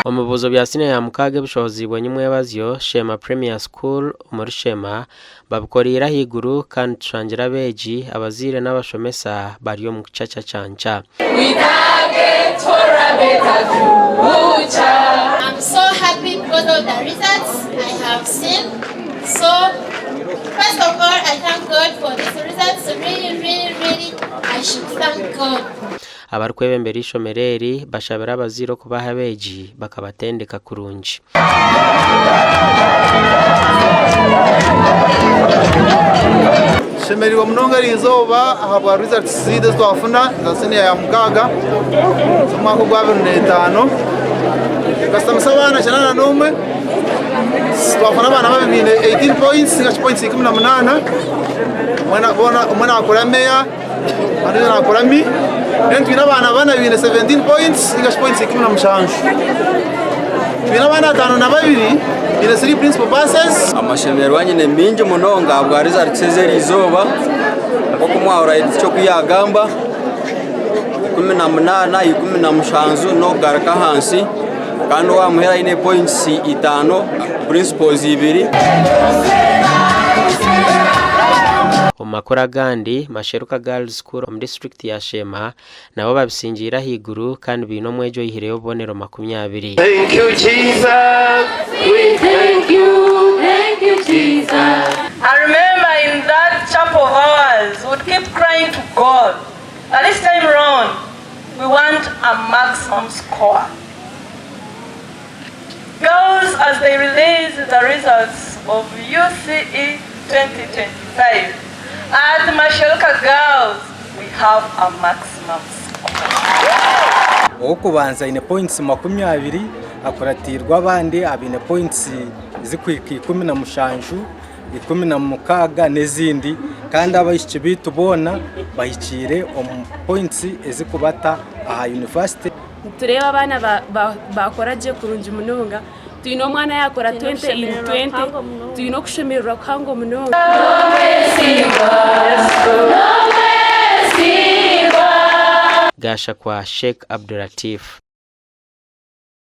Omu bibuuzo bya siniya ya mukaaga ebishohoziibwe nyimwebazyo, Sheema Premier School omuri Sheema babikoreire ahaiguru kandi tushangire abeegi, abazaire n'abashomesa bari omu kucacacanca. We target for a better future. I'm so happy because of the results I have seen. So, first of all, I thank God for these results. Really, really, really, I should thank God. Abarikwebembera eishomero eri bashabire abazaire okubaha abeegi bakabatendeka kurungi. Tushemereirwe munonga erizooba ahabwa results zaitu ezi twafuna eza siniya ya mukaaga ez'omwaka ogwa 2005. Tukasitamisa abaana 81, twafuna abaana babiri baine 18 points ningashi points 18, omwe nakora meya ondiijo nakora mi, then twine abaana bana baine 17 points ningashi points 17. Twine abaana 52 baine 3 principal passes. Amashemererwa nyine mingi munonga ahabwa results ez'erizooba nk'oku mwahurira Headteacher oku yagamba 18 17 n'okugaruka ahansi kandi owamuheru aine points itaano principals ibiri. Omu makuru agandi, Masheruka Girls School omu disiturikiti ya Sheema nabo babisingiire ahaiguru kandi baine omwegi oihireyo obubonero 20. Thank you Jesus, we thank you, thank you Jesus. I remember in that chapel of ours, we would keep crying to God that this time round, we want a maximum score. Girls, as they release the results of UCE 2025, at Masheruka Girls, we have a maximum score. Ow'okubanza aine points 20, akuratiirwe abandi abaine points zikuhika 17, 16 n'ezindi kandi abaishiki baitu boona bahikiire omu points ezikubata aha yunivasite. Nitureeba abaana baakora gye kurungi munonga. Twine omwana yaakora 20 in 20, twine okushemererwa kuhango munonga. Gashakwa Sheikh Abdulatif.